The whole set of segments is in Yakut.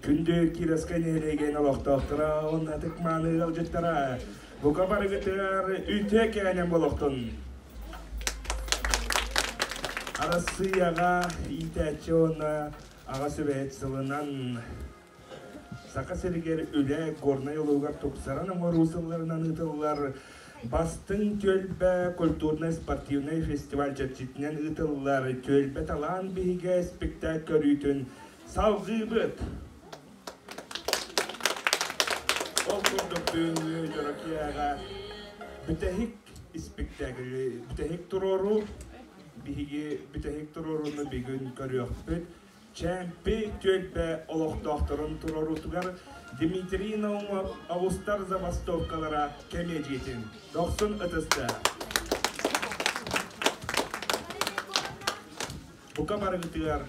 Күндү Кировскай нэһилиэгин олохтоохторо уонна ытык-мааны ыалдьыттара, бука барыгытыгар үтүө кээнэн болохтун! Арассыыйаҕа иитээччи уонна аҕа сүбэһит сылынан Саха сиригэр үлэ Горнай улууһугар тупсаран оҥоруу сылларынан ыытыллар Бастыҥ түөлбэ культурнай-спортивнай фестиваль чэрчитинэн ыытыллар Түөлбэ талаан биһигэ спектакль көрүүтүн салҕыыбыт. Ол курдук бүгүҥҥү дьоро киэһэҕэ бүтэһик испиктээкили бүтэһик туруоруу биһиги бүтэһик туруорууну бүгүн көрүөхпүт. Чээмпи түөлбэ олохтоохторун туруоруутугар Дмитрий Наумов Оҕустар забастовкалара кэмиэдьийэтин дохсун ытыста. Бука барыгытыгар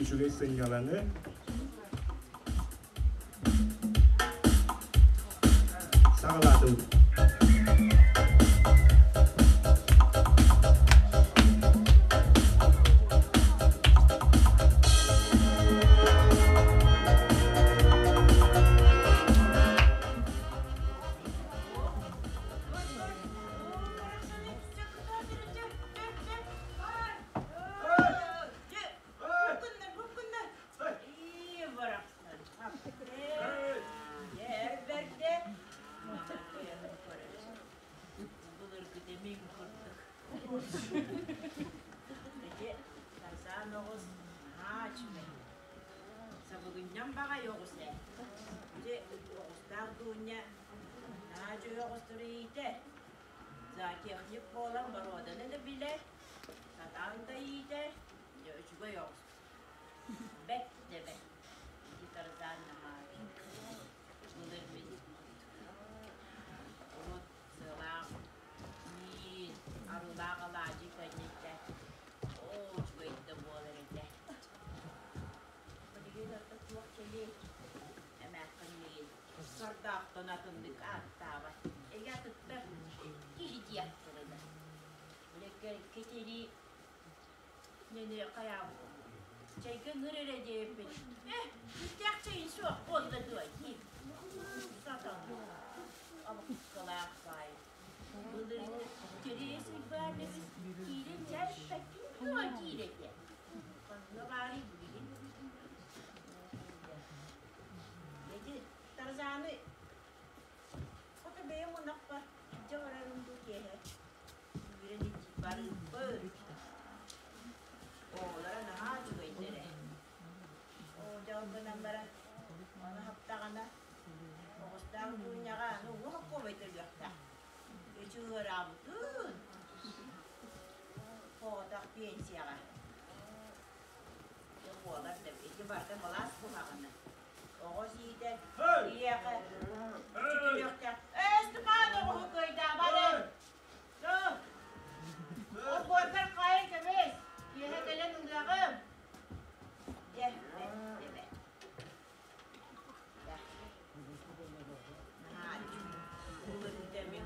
үчүгэй сынньалаҥы, саҕалаатыбыт. Сабыгынньам баҕай оҕус ээ. Дьэ, оҕустаах Дуунньа наһаа дьүһү оҕустары иитэр. Зоотехник буолан боруоданы да билэр, сатаан да иитэр, дьэ үчүгэй оҕус. Бэт да бэт. Ити Тарзан наһаа былыр мин урут сыалаах миин, арыылаах алаадьы кэнниттэн оо үчүгэй да буолар этэ. Билигин орто туох кэлиэй эмээххин миин сордоохтон атыннык ааттаабат. Эгэ атыттар киһи диэхтэрэ да. Били кэтири Нини хайаабыт чэйгэ ыҥыр эрэ диэбиппин э сүрдээх чэйин суох буолла дуо дии сатаныы алыккалаах баай былыр Терес Уйбаанабыс киирэн чээппэккин дуо диир этэ ханна баарый билигин ити Тарзаны хото бэйэм ынахпар илдьэ барарым дуу киэһэ Үүрэн барыыппыт. Оҕолоро наһаа үчүгэйдэрэ. Оо, дьэ ол гынан баран, ону хаптаҕына, оҕустаах Дуунньаҕа аны уҥуох окуобай төлүөхтээх. Үчүгүраабытын соҕотох пенсияҕа. Дьэ буолар да ити барыта былаас куһаҕана. Оҕо сиитэ киһиэхэ үчүгүрүөхтээх. Ээ, Степан оҕуһу кыайдаабат ээ. Олбуоргар хаайан кэбис, киэһэ кэлэн ылыаҕым. Дьэ, бэт, Наһаа былырыыта мин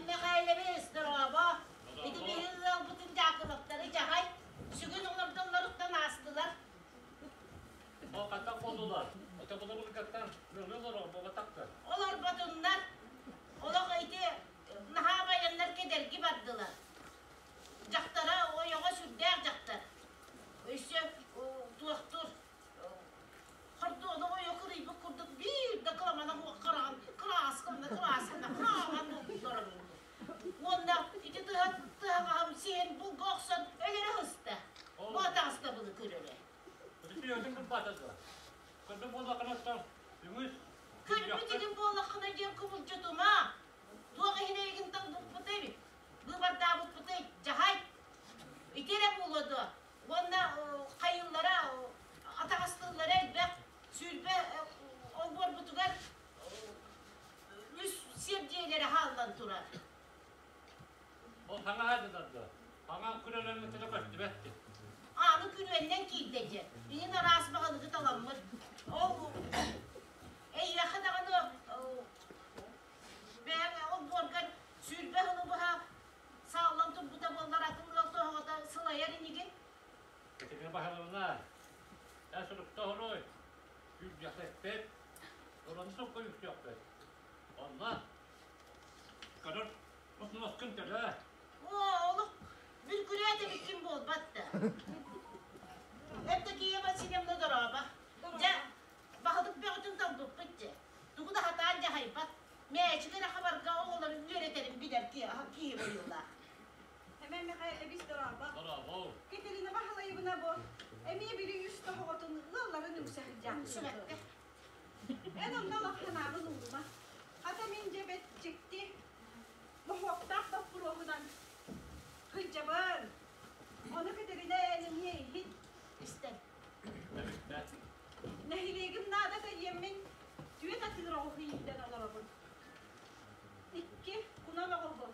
Мэхээлэбис, дорообо! Ити биһи ыалбытын Дьаакыбаптары дьаһай, сүгүн олордоллоруттан аастылар. Ол хантан буоллулар? Оччотугар мөҕүө буолбатахтар. Олорботуннар. Олох ити наһаа байаннар кэдэрги бардылар. Дьахтара ойоҕо сүрдээх дьахтар. Өссө туохтур хордуону ойо кырыйбыт курдук биир да кыламана хараҕын кыраасканна кыраасканна кырааҕан олорор. Уонна ити тыһа тыһаҕаһым сиһэ Көрбүт буоллаххына үҥүс Көрбүт игин буоллаххына диэн кубулдьутума. Туох иһин эйигин талбыппытай, быыбардаабыппытай, дьаһай. Ити эрэ буолуо дуо? Уонна хайыыллара, атаҕастыыллара элбэх. 20 олбуорбутугар үс сиэрдийэлэрэ хааллан турар. Ол хаҥаһа дыдарда. Хаҥа күрэлэрин көстүбэт. Ааны күрүөннэн киирдэ дьэ. Иһин араас баҕалыгы таламмыт. Ол эйиэхэ даҕаны бэйэҥ олбуоргар 20 сылы быһа сааллан турбута буоллар атын ыал тоһоҕото сылайар инигин. Кэтигин баһылына. Эн сурукта оруй. Күүрдүөхтэппит. Олону сукка үктүөхпүт. Онно көрөр мус-мускун төлөө. Оо, олох бүлгүрөөт эбиккин буолбат да. Эптокия Васильевна дорообо. Дьэ, баһылык бөҕөтүн талбыппыт дьэ. Тугу да хатаан дьаһайбат. Мээчик эрэ хабарга оҕолорун үөрэтэрин билэр киһи быһыылаах. Эмэн Михайлович дорообо. Дорообо. Катерина Баһылаевна бу эмиэ били үс тоһоҕотун ыалларын үҥсэ Үҥсүбэккэ. Эн онно лахханаабын уурума. Хата мин дьэ бэт дьикти моһуоктаах боппуруоһунан кыдьабын. Ону Катерина эн эмиэ иһит. Истэн. Нэһилиэгим наадата диэммин түөт атыыр оҕуһу иитэн олоробун. Икки кунан оҕуһу.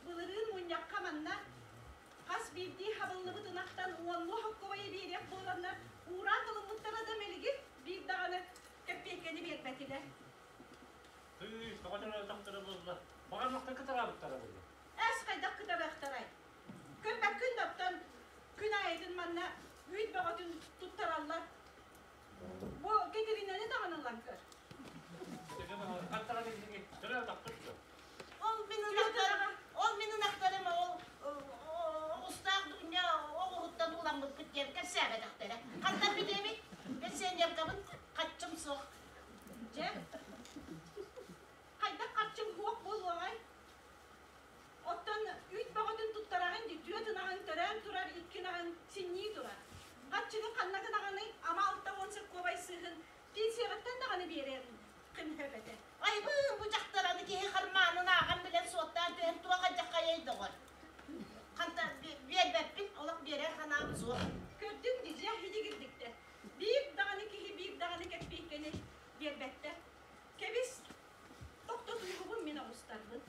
Былырыын мунньахха манна хас биирдии хабыллыбыт ынахтан уоннуу хоккобайы биэриэх буоланнар уураах ылыммыттара да мэлигир биир даҕаны кэппиэйкэни биэрбэтилэр. Тыый, тоҕо төрөөтөхтөрө буолла? Баҕар кытараабыттара буолла. Эс хайдах кытарыахтарай? Көрбөккүн да оттон күн аайытын манна үүт бөҕөтүн туттараллар. Бу Кэтеринэни даҕаны ылан көр. Ол мин ынахтарым, ол мин ынахтарым ол оҕустаах Дуня оҕуһуттан ууламмыппыт диэн кэпсээбэтэхтэрэ. Хантан билиэмий? Пенсионеркабын хаччым суох. Дьэ, хайдах харчым суох буолуоҕай? Оттон үүт бөҕөтүн туттараҕын дии, түөрт ынаҕыҥ төрөөн турар, икки ынаҕыҥ синньии турар. Харчыны ханна гынаҕыный? Ама 60 сокуобай сыыһын пенсияҕыттан даҕаны биэриэн кымһөп этэ. Айбыы, бу дьахтар аны киһи хармаанын ааҕан билэн суоттаан түһэн туох алдьархайай доҕор. Ханта биэрбэппин, олох биэрэр санаам суох. Көрдүҥ дии, дьэ, хидигирдиктэр. Биир даҕаны киһи биир даҕаны кэппиэйкэни биэрбэттэр. Кэбис, тохтотууһубун мин оҕустарбын.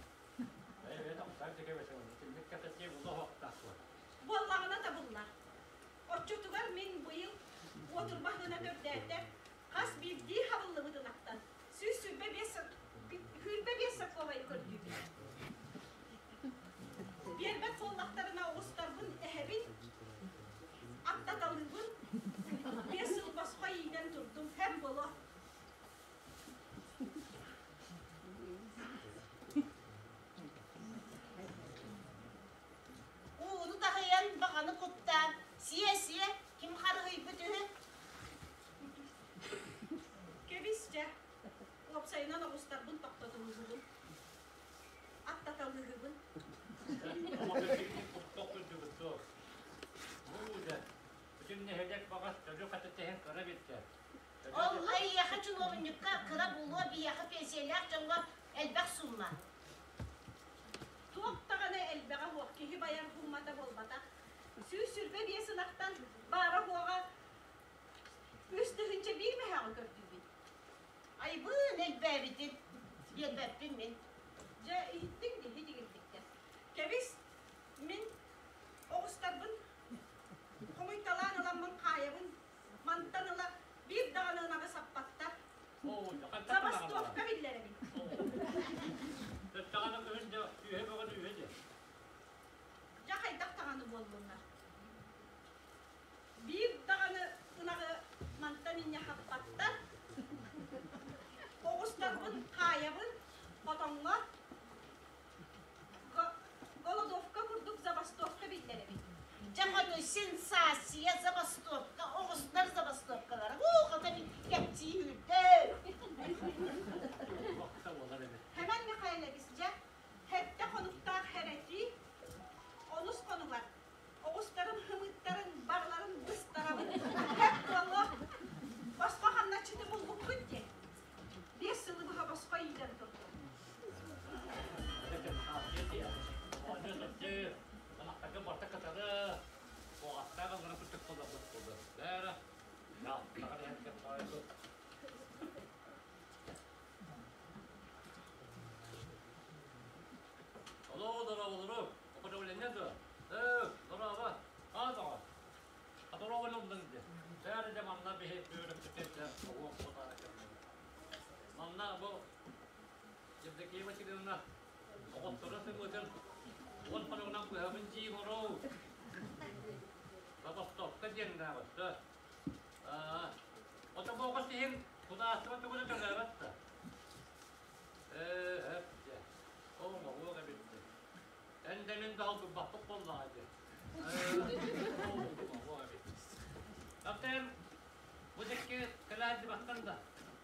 Буоллаҕына табыллар. Оччотугар мин быйыл уотурбаһынан үрдээтэ хас биирдии хабыллыбыт ынахтан 125 сокуобай көрдүүбүн. Биэрбэт буоллахтарына оҕустарбын эһэбин, аттаталыыбын, 5 сыл босхо иитэн турдум, һэм боло. Ууну таһыйан, баҕаны куттаан, сиэ-сиэ, ким харыһыйбыт үһү? Кэбис дьэ, уопсайынан оҕустарбын тохтотулуһубун, аттаталыыһыбын. Бүтүн нэһилиэк баҕас төлү хатытыһын кыра биттэ. Ол эйиэхэ чунуобунньукка кыра буолуо, биһиэхэ пенсиялээх дьоҥҥо элбэх сумма. Туох даҕаны элбэҕэ суох, киһи байар сууммата буолбатах. 125 ынахтан баара-суоҕа 3001 мөһөөҕү көрдүүбүн. Айбыын элбээбитин биэрбэппин мин. Дьэ, иһиттиҥ дии, дигирдиктэр. Кэбис, мин оҕустарбын хомуйталаан ыламмын хаайабын. Мантан ыла биир даҕаны ынаҕы саппаттар. Забастовка биллэрэбин. Дьэ хайдах даҕаны буоллуннар. Биир даҕаны ынаҕы мантан инньэ хаппаттар. Оҕустарбын хаайабын, хотоҥҥо голодовка курдук забастовка. Аттаҕар иһэн кэпсэҕэ Алло, дорооболору! Окотоҕуленньэ дуо? Ээ, дорообо! Аа, доҕор! Атороҕо оллун дии. Бэри дьэ манна биһи бөөлөкпүтүттэн оҕуох хотаара кэллим. Манна бу Евдокия Васильевна оҕотторо сымыытын уон хонугунан быһабын дии олоруу. Забастовка диэн нааҕытта. Аа, отобоҕо сиһин судаарыстыба тугу да төлөөбөт да. Ээ, эп дьэ, ол оҥоһуох эбиппин. Эн да мин да холбуппаппыт буоллаҕа дии. Ээ, ол оҥоһуох эбит. Оттон бу дьикки кэлээддибэххин да.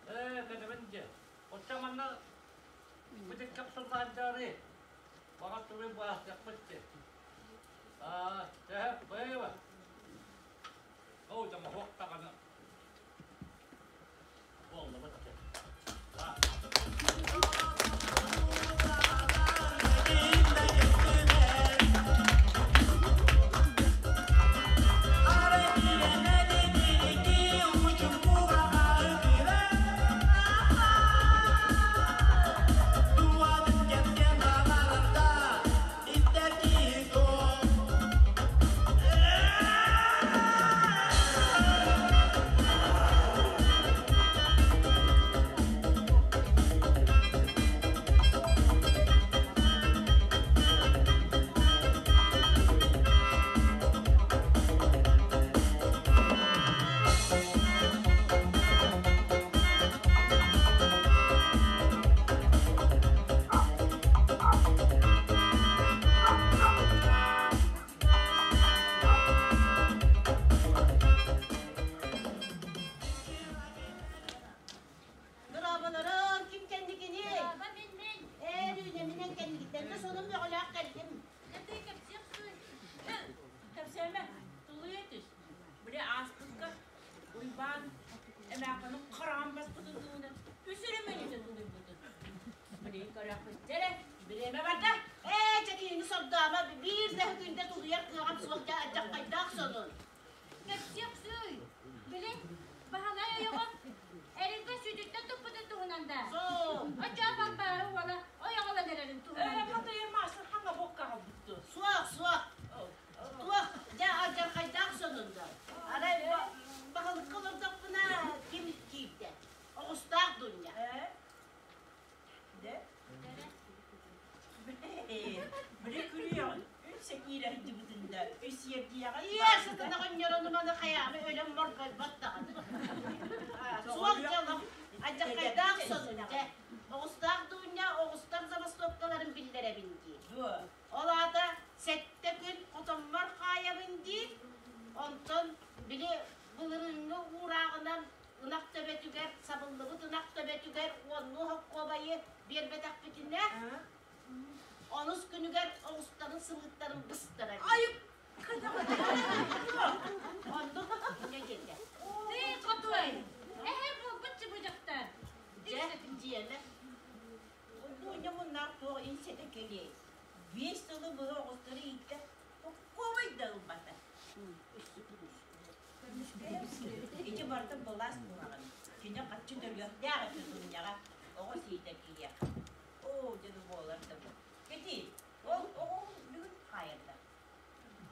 Ээ, кэлэбин дьэ. Оччо манна бу дьикки охсуллаһаддьаары. Баҕар тугуй баастыахпыт дии. Аа, чэ, быйыба. Оо, дьэ, моһуок даҕаны. Буоллубут дьэ. Дорооболорун, ким кэнникини? Дорообо, мин-мин. Ээр үүнэминэн кэнникиттэн да сонун бөҕөлөөх кэллим. Дьэ, кэпсиэх сый. Кэпсээмэ, тулуйа түс. Били ааспыкка Уйбаан эмээххини хараҕын баспытын туһунан үс эрэ мүнүүтэ тулуйбутун. Билигин көрөхпүттэрэ эрэ, бириэмэ барда. Ээ, чэ кинини сордоомо, биир да күндэ тулуйар кыаҕым суох дьэ алдьархайдаах сонун. Кэпсиэх сый. Били, Баһылай ойоҕо эрингэ сүтүттэн туппутун туһунан да. Суох. Оччоо Балбаара уола ойоҕолон эрэрин туһунан. Ээ, матайа маастар хаҥа боккаҕа бутту. Суох, суох. Туох, дьэ алдьархайдаах сонун да. Арай баһылыкка олордохпуна ким киирдэ? Оҕустаах Дуня. Ээ? Дэ? Били күлүөҕүн үс киирэ сылдьыбытын да үс сиэрдийэҕин Ийээ, сытын оҕонньорону маны хайаамы өлөн моргойбот даҕаны. Суох дьолох, алдьархайдаах сонун дьэ. Оҕустаах Дуня оҕустар забастовкаларын биллэрэбин дии. Дуо? Ол аата сэттэ күн хотоммор хаайабын диир, онтон били былырыыҥҥы уурааҕынан ынах төбөтүгэр, сабыллыбыт ынах төбөтүгэр уоннуу хоккуобайы биэрбэтэхпитинэ, онус күнүгэр оҕустарын сымыыттарын быстарар. Айык! Оннук инньэ диэтэ. Тыы хотуой! Эһэ буолбут чыбыдьахтар. Дьэ, дьиэмэ. Дуня муннаах туох инсэтэ кэлиэй? Биэс сылы быһа оҕустары ииттэ, хоккуобай да ылбата. Ити барыта былаас куһаҕан. Кини хаччы төрүөхтээх этэ Дуняҕа оҕо сиитэ киһиэхэ. Оо, дьэ буолар да бу. Кэти, ол оҕо бүгүн хаайарда.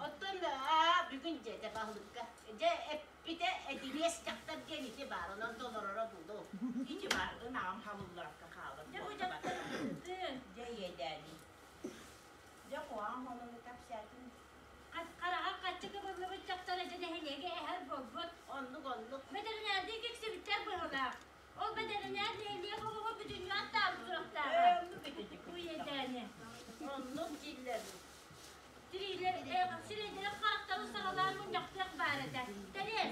Оттон аа бүгүн дьэ баһылыкка дьэ эппитэ этириэс дьахтар диэн ити баар онон толороро буолуо. Ити баар ынаҕым халылларакка хаалар Дьэ бу дьахтар Дьэ иэдээний. Дьэ куһаҕан хонуну кэпсээтин. Хараҕа хаччы кыбыллыбыт дьахтар дьэ нэһилиэгэ эһэр буолбут. Оннук оннук. Бэтэринээрдии киксибиттэр быһыылаах. Ол бэтэринээр нэһилиэк оҕоҕо бүтүннүү аттаабыт сурахтааҕа. Ээ, оннук ити Бу иэдээни. Оннук дииллэр. Тириилэр, сирэйдэрин харахтарын саҕалаан мунньахтыах баар этэ. Тэриэс,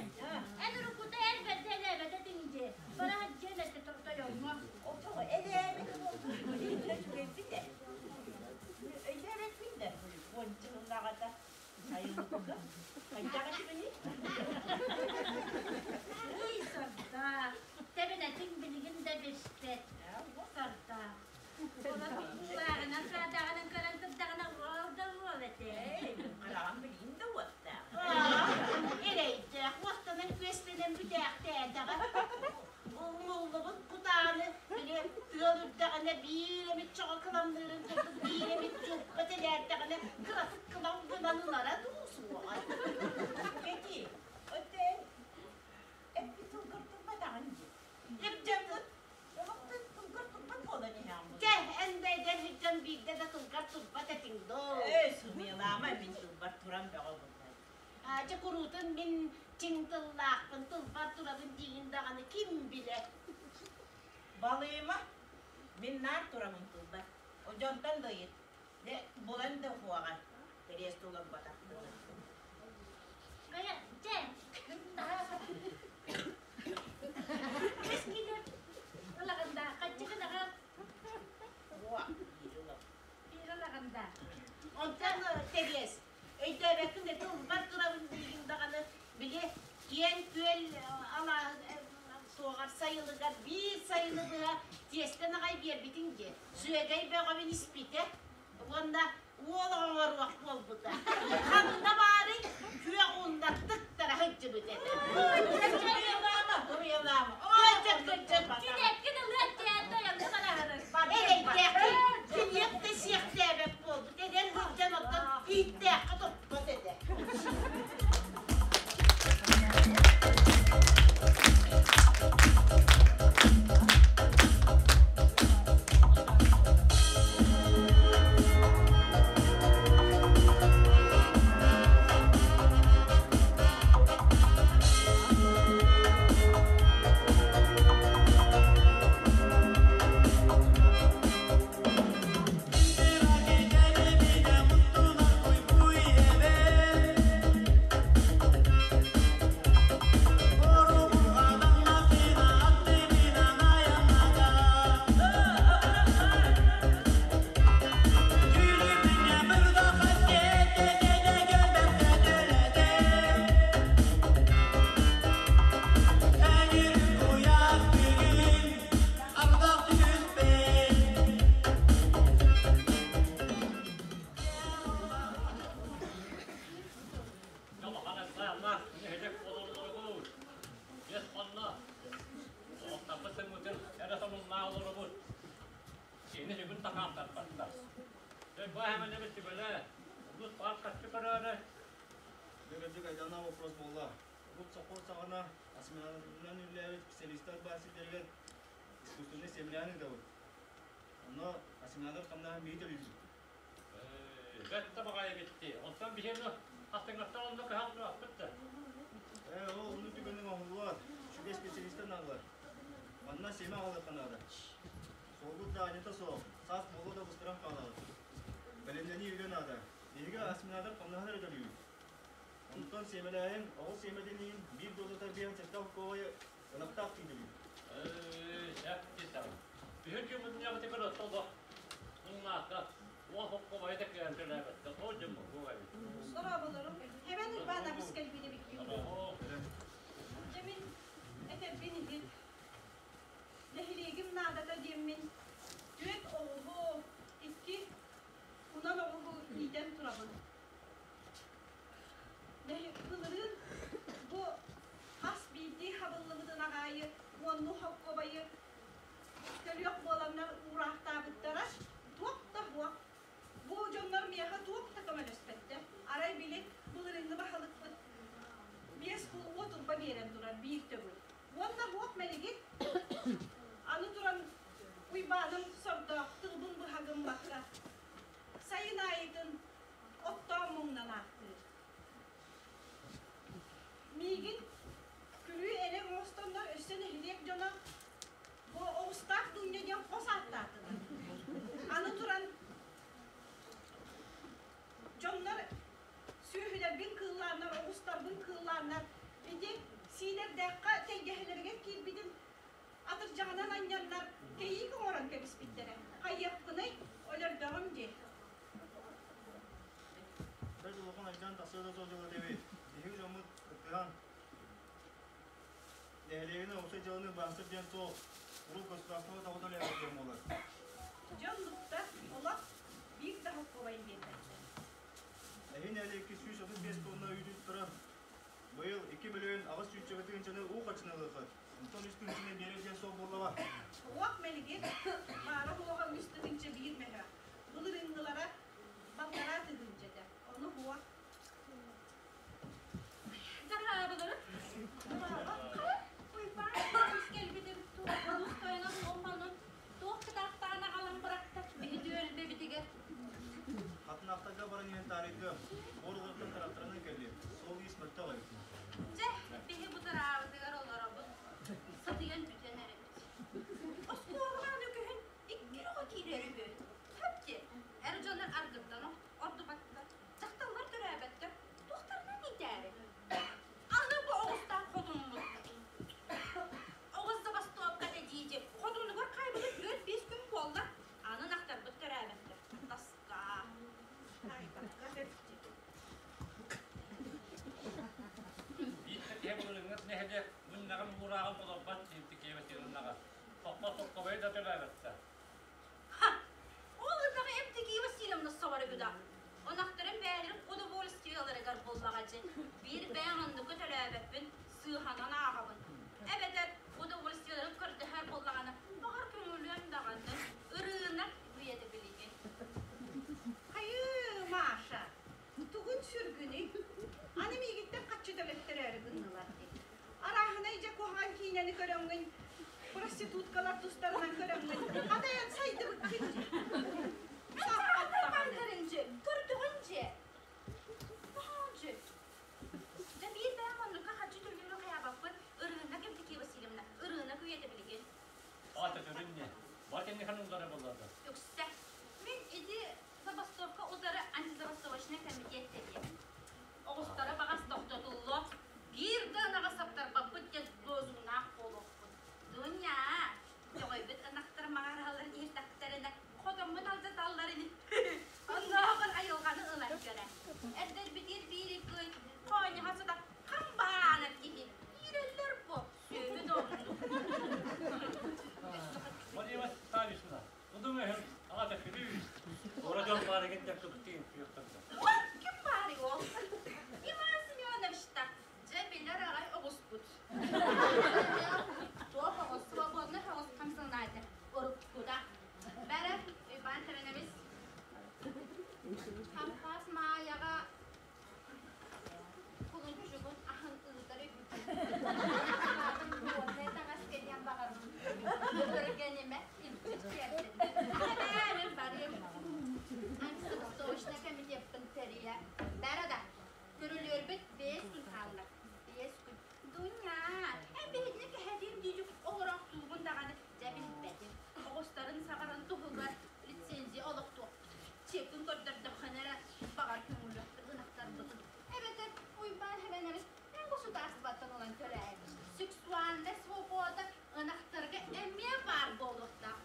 эн уруккута эр бэрдэ элээбэтэ этиҥ дии. Бара сылдьыан этэ тойоҥҥо. Отоҕо элээбит буолбут үчүгэйбит ээ. Өйдөөбөппүн да, уонча сыллааҕыта сайылыкка хайдах этибиний? Ии, сордоох. кэпсээтэҕэ. Умуллубут кутааны били тыал үрдэҕинэ биир эмит чоҕо кыламныырын курдук биир эмит чууппа тэлээрдэҕинэ кыратык кылам гынан ылара дуу суоҕа. Кэти, өтөн эппит тылгар турбатаҕын дии. Ирдьэҥҥит олохтон тылгар турбат буолан иһэҕин. Чэ, эн да эдэр сылдьан биирдэ да тылгар турбат этиҥ доо. Эй, сымыйалаама мин тылбар туран бөҕө буолла. Дьэ куруутун мин чиҥ тыллаахпын, тылбар турабын диигин даҕаны ким билэр. Балыйыма, мин наар турамын тылбар. Ол дьонтон да ыйыт. Дьэ, булан да уһуоҕа. Кэриэс туларбатах тылы. Хайа, дьэ, Кэскилэр ылаҕында, хаччыгынаҕа Уа, биир ылам. Биир ылаҕында. Онтон тэриэс, өйдөөбөккүн да тылбар турабын диигин даҕаны, били киэҥ күөл алааһын суоҕар сайылыгар биир сайыны быһа тиэстэн аҕай биэрбитиҥ дии. Сүөгэй бөҕөбүн испитэ уонна уол оҥоруох буолбута. Ханна баарый күөх ууннаттык тара сылдьыбыт этэ. Сымыйалаама, сымыйалаама. Килиэпкин ылыат диэн тойоҥҥо бараһарыҥ. Эрэйдээххин килиэп да сиэхтээбэт буолбут. Эдэр сылдьан оттон ииттээххэ топпот этэ. Дьэ, айдаана вопрос буолла. Урут сопхуос саҕана осеменынан үлэлээбит специалистар баар сирдэригэр искусственнай семеляны ыытабыт. Онно осеменатор хамнаһын биһи төлүүбүт. Бэрт да баҕайы эбит дии. Онтон биһиэни хастыҥҥаттан онно кыһан туруохпут да. Ээ, ол оннук түгэнин оҥоһуллубат. Үчүгэй специалистар наадалар. Манна семя аҕалыахха наада. Суолбут да анньата суох, саас буолуо да быстаран хаалаҕыт. Бэлэмнэнии үлэ наада. Биһиги осеменатор хамнаһын эрэ төлүүбүт. Онтон сиэмэлээһин, оҕус сиэмэтин иһин биир дуота тарбыйан сэттэ холкуобайы ынахтаах тиийдибит. Ээ, дии Биһир күн мунньаҕытыгар олох муҥнаахха уон холкуобайы да кыайан төлөөбөттөр. Ол дьон буолуо эбит. Дорооболорум. Эбэн Уйбаан абыс кэлбит эбиккин. Дьэ мин этэрбин иһит. Нэһилиэгим наадата диэммин түөрт оҕуһу, икки унан оҕуһу иитэн турабын. Былырыын бу хас биирдии хабыллыбытын аҕаайы уонну холкуобайы төлүөх буоланнар уураахтаабыттара туох да суох. Бу дьоннор миэхэ туох да көмөлөспөттөр. Арай били былырыыҥҥы баһылыкпыт биэс кул уотурба биэрэн турар биир төгүл. Уонна буох мэлигит аны туран Уйбааным сордоох тылбын быһа гыммакка сайын аайытын оттоон муҥнанаахтыыр. Миигин күлүү элэҥ оҥостоннор өссө нэһилиэк дьоно бу оҕустаах Дуунньа диэн хос ааттаатылар. Аны туран дьоннор сүөһүлэрбин кыыллааннар, оҕустарбын кыыллааннар ити сиилэрдээххэ тэлгэһэлэригэр киирбитин атырдьаҕынан анньаннар кэйиик оҥорон кэбиспиттэрэ. Хайыахпыный, өлөрдөҕүм дии. Бэрт улахан айдаан тахсыа да суох дьыала эбит. Биһиги дьоммут кыттыһан, нэһилиэгинэн уопсай дьыаланы баһсар диэн суох, урут государство тоҕо төлөөбөт диэн буолар. Дьон нукта олох биир да холкуобайын биэрбэттэр. Эһин нэһилиэккэ 135 тонна үүтү туттарар. Быйыл 2 мөлүйүөн 800 тыһыынчаны уу харчыны ылыаххыт. Онтон үс тыһыынчаны биэрэр диэн суох буоллаҕа. Уох мэлигир, баара суоҕа үс тыһыынча биир мөһөөх. Былырыыҥҥылара балтараа тыһыынча этэ. Ону уох. Дорооболору. Хайа, Уйбаан кэлбит эбит дуу, олус тойоно буолманын, туох кытаахтаан аҕалан бырахта биһи түөлбэбитигэр. Хатынаахтарга баран иһэн таарыйдыам. Оруоллартан тырахтаранан кэллиэм. Суол-иис мөлтөх эбит. Дьэ, биһи бутараабытыгар олоробут. Сытыйан бүтэн эрэбит. Оскуолаҕа аны күһүн икки оҕо киирэр үһү. Хөп диэ, эр дьоннор аргыттан ордубаттар, дьахталлар төрөөбөттөр, туохтарынан иитээри. Аны бу оҕустаах хотуммут. Оҕус забастовката дии хотунугар хаайбыта түөрт-биэс күн буолла. Аны ынахтарбыт төрөөбөттөр. Таска. Биир киһи былырыыҥҥы нэһилиэк мунньаҕын уурааҕын толорбот диэбит киһи ыннаҕа. Соппо соккобайы да төлөөбөттөр. Ха! Ол ыннаҕы Евдокия Васильевна соҕор үһү да. Ынахтарын бэйэлэрин удовольствиеларыгар буллаҕа дьэ. Биир бэйэм оннуку төлөөбөппүн, сыыһанан ааҕабын. Эбэтэр удовольствиеларын көрдөһөр буоллаҕына, баҕар көҥүлүөм даҕаны, ырыынак үйэтэ билигин. Хайыы, Маша, тугун сүргүнүй? Аны миигиттэн хаччы төлөттөрөөрү гыннылар дии. Арааһынай дьэ куһаҕан киинэни көрөҥҥүн, проституткалар тустарынан көрөҥҥүн, хатайан сайдыбыккын дии. Саахаттаҕын дьэ, көрдөҕүн дьэ. Наһаа дьэ. Дьэ биир бэйэм оннукка хаччы төлүүрү хайаабаппын, ырыынак Евдокия Васильевна, ырыынак үйэтэ билигин. Аата төрүннэ. Бар кэннихэн уллара болларда. Үксэ. Мин ити забастовка утары антизабастовочный комитет тэрийэбин. Оҕустара баҕас тохтотуллуо, биир да ынаҕы саптарбаппыт диэн лозуннаах буолуохпут. Дуня, көҕүйбүт ынахтар маҕараһаларын иһиттэхтэринэ, хотоммут алдьаталлар ини. Оннооҕор айылҕаны ылан көрө. Эрдэрбитигэр биир күн хоонньоһо сыта хам баанар киһи киирэллэр бу, сүөһү да оннук. Мария Савишна, Удумэһин аҕата күлүүс. Ора дьон баарыгын дьаккыбытын күөхтөрдө. Ким баарый ол? Иван Семенович-та, дьэ билэр аҕай оҕуспут. Туох оҕус, свободный оҕус хамсанаата, уруккута. Бэрэ, Иван Семенович, Хампаас Маайаҕа Кулунчугун аһын ыытар үһү. Моднай таҥас кэлиэн баҕарбыт. Көргөнимэ илдьит тиэрдин. Ээ, барыым. Антисочный комитеппын тэрийэ. Бара да, көрүлүөрбүт 5 күн хаалла. 5 күн. Дуня, эн биһигини кэһэтиим диидик олороохтуубун даҕаны дьэ билбэтим. Оҕустарын саҕаран туһугар лицензия олохтуохпут. Чекин көрдөрдөххүнэ эрэ баҕар көҥүлүөхпүт ынахтарбытын. Эбэтэр Уйбаан Хэмэнэбис эн государствоттан ылан төлөөн. Сексуальнай свобода ынахтарга эмиэ баар буолуохтаах.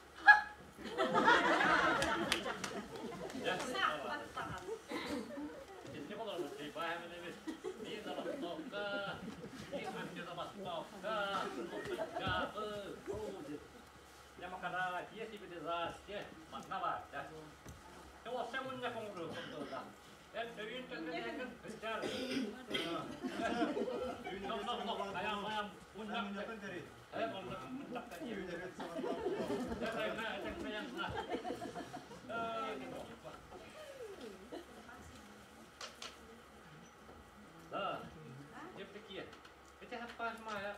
Итинник олорбут Уйбаан Хэмэнэбис биир забастовка, биир антизабастовка, дьаабы, Демократия, цивилизация манна баар да. Туоса мунньах оҥоруохпут дуода. Эн өйүн төккөнөөкүн сылдьар. Айам мунньах э мунньах мунньахта Да. Евдокия, это хаппаш мая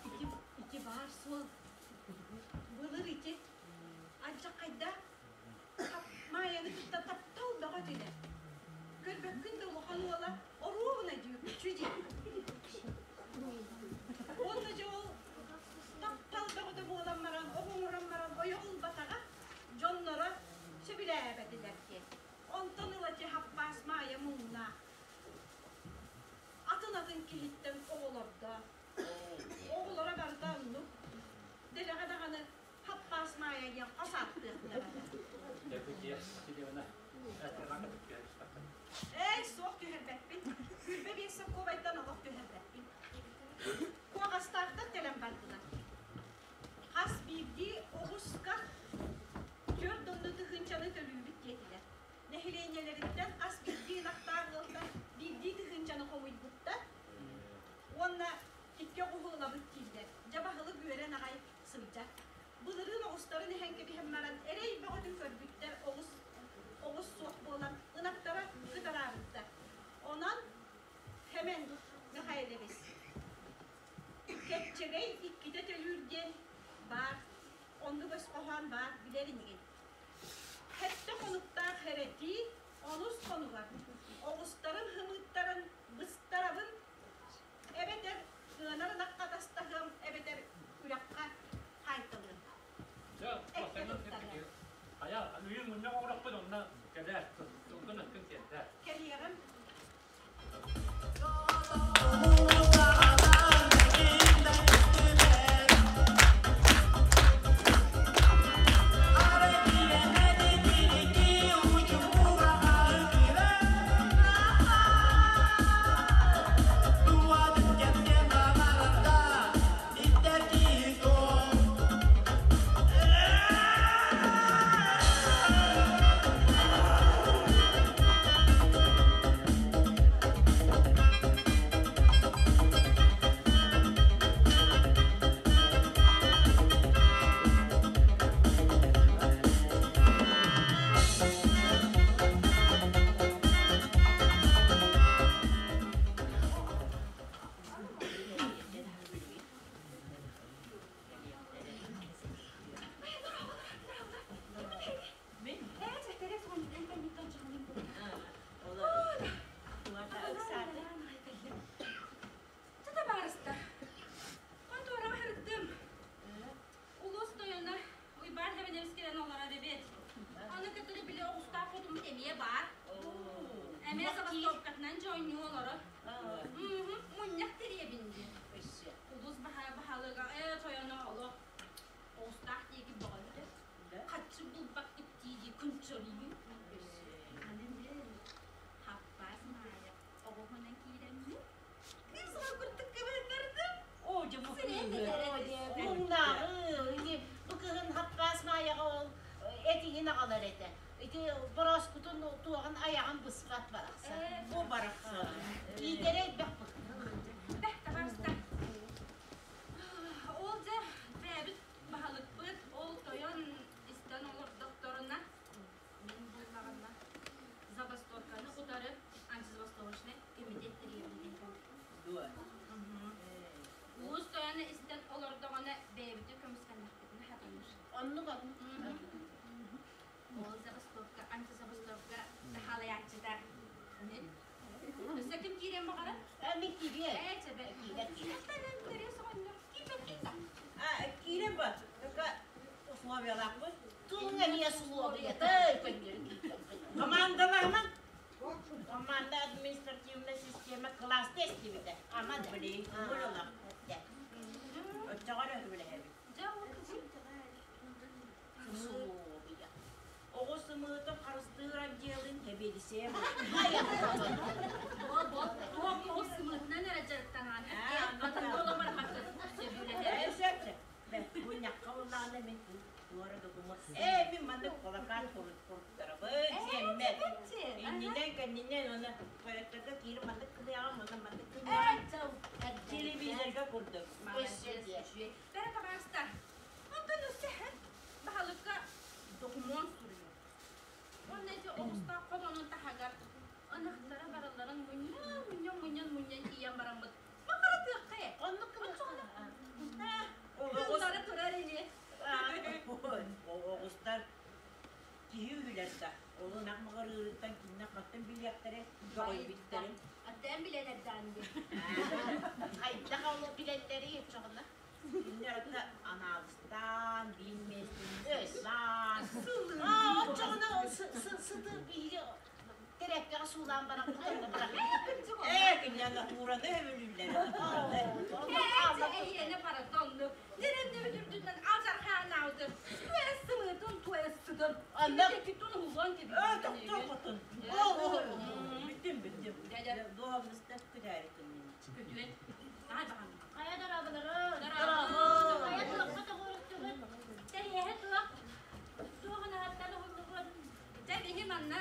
Ити, ити баар суол. Былыр ити алдьархайдаах Маайаны кытта таптал бөҕө түнэ. Көрбөккүн да улахан уола оруобуна дьүкчү дии. Уонна дьэ ол таптал бөҕөтө буолан баран, оҕоҥорон баран ойох ылбатаҕа дьонноро сөбүлээбэтилэр диэн. Онтон ыла дьэ Хаппаас Маайа муҥнаах. Атын-атын киһиттэн оҕолордоох. Оҕолоро барыта оннук. Дэлэҕэ даҕаны Хаппаас Маайа диэн хос ааттыахтара. Дьэ, Бэйэлэриттэн хас биирдии ынахтаах ыалтан биирдии тыһыынчаны хомуйбуттар уонна икки оҕуһу ылабыт дииллэр. Дьэ баһылык үөрэн аҕай сылдьар. Былырыын оҕустарын эһэн кэбиһэн баран эрэй бөҕөтүн көрбүттэр, оҕус оҕус суох буолан ынахтара кытараабыттар. Онон Хэмэн Михайлович кэччэгэй иккитэ төлүүр диэн баар, оннук өс хоһоон баар билэр инигин. Сэттэ хонуктаах эрэтии онус хонугар оҕустарын хымыыттарын быстарабын эбэтэр ыанар ынахха атастаһыам эбэтэр үрэххэ хаайталыам. Дьэ, Хайа, үйүн мунньах оҥорохпут онно кэлээр, тылгын өскүн тиэрдээр. Кэлиэҕим. Табаарыстар, хонтуораҕа сырыттым. Улуус тойоно Уйбаан Хэбэнэбис кэлэн олорор эбит. Аны кытары били оҕустаах хотуммут эмиэ баар. Эмиэ забастовкатынан дьонньуу олорор. Мунньах тэрийэбин диэн. Улуус баһылыга ээ тойоно олох оҕустаах диэки бөҕөттө. Хаччы булбаккыт дии-дии күнчөрүйүү. Хаппаас Маайа оҕуһунан киирэммин кыыс оҕо курдук көбөннөрдүм. Оо, дьэ бу муҥнааҕы, ини бу кыһын Хаппаас Маайаҕа ол этиҥин аҕалар этэ. Ити борооскутун туоҕун айаҕын быспат барахсан. Бу барахсан. Иитэрэ элбэх Бэх, табаарыстар. Ол дьэ бэйэбит баһылыкпыт ол тойон истэн олордохторуна мин буоллаҕына забастовканы утары антизабастовочнай комитет тэрийэбин Дуо? Уус тойону истэн олордоҕуна бэйэбитин көмүскэннэхпитинэ хатанар. Оннук оннук. Ол забастовка, антизабастовка халайааччыта мин. Өссө ким киириэн баҕарар? Мин киириэ. Ээ, чэбэ. Киирэн киирэн. Киирэн соҕонньор. Киирбэккин да. А, киирэн ба. Только условиялаахпыт. Туҥ эмиэ условията көннөрү киирбэппин. Командалаһыман. Команда административная система класс тестибитэ. Ама да. Блин, буолалах. Оччоҕо эрэ өһүлэһэбит. Дьэ, ол Условия. Оҕо сымыытын харыстыыр отделын сэбиэдиссэйэ Бол, бол. Туох оҕус сымыытынан эрэ дьарыктанаан. Атын оломар хакы сөбүлэһэр. Сөп, сөп. Мунньахха буллаҕына мин туора докумуон. Ээ, мин маннык холокаан куруттарабын, сиэммэр. Иннинэн, кэннинэн, уонна тойотторго киирэн маннык кылыйаҕын, уонна маннык кылыйаҕын. Телевизорга курдук. Бэрэ табаарыстар, онтон өссө баһылыкка докумуон суруйуҥ. Уонна ити оҕустаах хотонун таһыгар ынахтара барылларын мунньан, мунньан, мунньан, мунньан тиийэн бараммыт махаратыахха ээ. Оннук Оччоҕуна кыыллара турар ини. Оҕустар киһи үһүлэр да, ол ынах маҕырыырыттан кининэх хантан билиэхтэрэ, көҕүйбүттэрин. Аттаан билэн эрдэҕин дии. Хайдах ол билэллэрий оччоҕуна? Кинилэр ата анаалыстаан, биин миэстэлээн. Аа, оччоҕуна сыты биһиги тэрээккэҕэ суулаан баран хотоҥҥо бырахпыт. Ээ, кинилэр натураны өбүлүүллэр. Эйиэнэ барыта оннук. Дэрэннэбит үрдүнэн алдьархаан аалдыр. Туэс сымыытын, туэс сытын. Оннук. Китун уһулуон Ээ, тохтоо хотун. Бүттүм, бүттүм. Дуоһумнастар күтээритин. Күтүөн. Ай баҕам. Хайа дорооболору. Дорообо. Хайа туохха тоҕуоруктугут? Тэриэһэ туох? Туох ынаһаттан уһуллугут? Дьэ биһи манна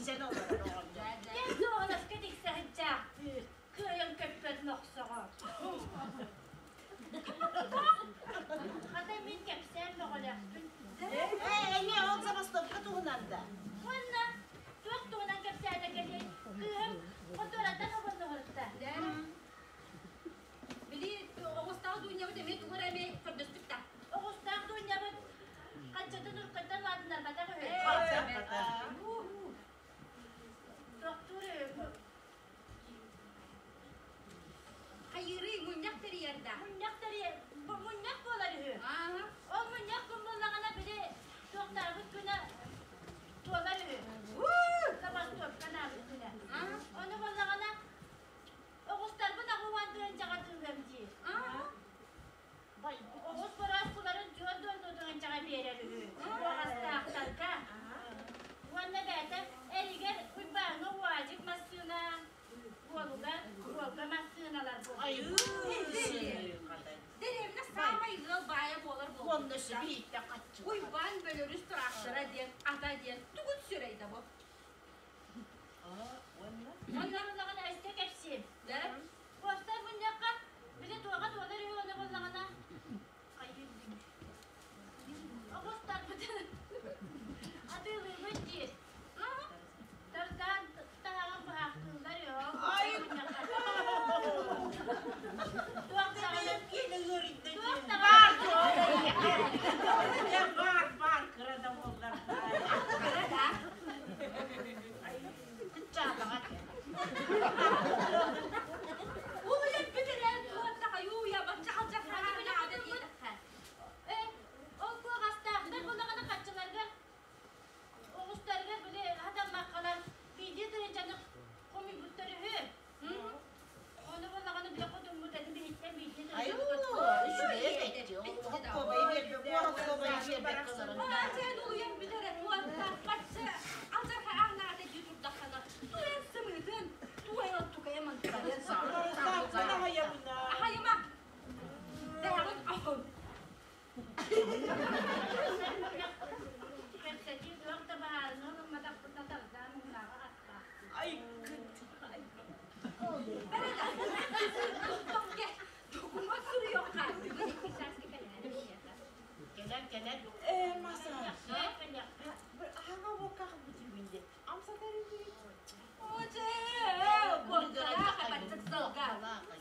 Тиксэн олорор оҕонньор. Дьэ, дуоһунаска тиксэ сылдьаахтыыр, кыайан көппөт нохсоҕо. Хата мин кэпсээн бөҕөлөөхпүн. Ээ, эмиэ ол забастовка туһунан да. Уонна туох туһунан кэпсээтэ кэлиэй, кыыһым хотуораттан обонноһорутта. Били оҕустаах Дуунньабыт эмиэ тугу эрэ эмиэ көрдөспүт да. Оҕустаах Дуунньабыт ханчатын уруккаттан улаатыннарбатах үһү. Тохтуур үһү. Хайыырый мунньах тэрийэр да. Мунньах тэрийэр, мунньах буолар үһү. Ол мунньах күн буоллаҕына били туохтаабыт күнэ туолар үһү. Забастовканаабыт күнэ. Ону буоллаҕына Оҕустарбын аҕыуан тыһыынчаҕа атыылыам дии. Оҕус борооскуларын 40 тыһыынчаҕа биэрэр үһү. Уоҕастаахтарга. Уонна бэйэтэ эригэр Уйбааҥҥа уазик массыына, уолугар Волга массыыналар Дэриэбинэ саамай ыал баайа буолар Уонна сүбииттэ хаччы. Уйбаан Бөлөрүс тыраахтара диэн, ата диэн тугун сүрэй да бу. Онно буоллаҕына өссө кэпсиэм. Уопсай мунньахха били туоҕа туолар үһү ону буоллаҕына оҕустарбытын атыылыыбыт диир. Тардаан таһаҕын быһаахтыыллар үһү Туох даҕаны туох Баар баар баар кыра да буоллар. Кыра да. Кыччаатаҕа. Улуйан бүтэрэн туотта хайуу-уйа бачча алдьархайга наада диэтэххэ. Э, ол куоҕастаахтар булаҕына хаччыларыгар оҕустарыгар били хатаммаккалар биирдии тыһыынчаны хомуйбуттар үһү. Ону буллаҕына били хотуммут эти биһиттэн биирдии Аатыан улуйан бүтэрэ туотта бачча алдьархай анаата дии турдаххына туйан сымыытын туойан тукайа мантайан Ахайыма Бэҕин ахын Кэпсэтии туох да баһаарына ылымматахпытына тардаан муҥнааҕы аттаах. Ай кыт. Документ суруйуохха. Кэлэн кэлэн. Э, маса. Аһаҥа буокках бүтүүгүн Амсатар Оже, буоктаах баччык сылга.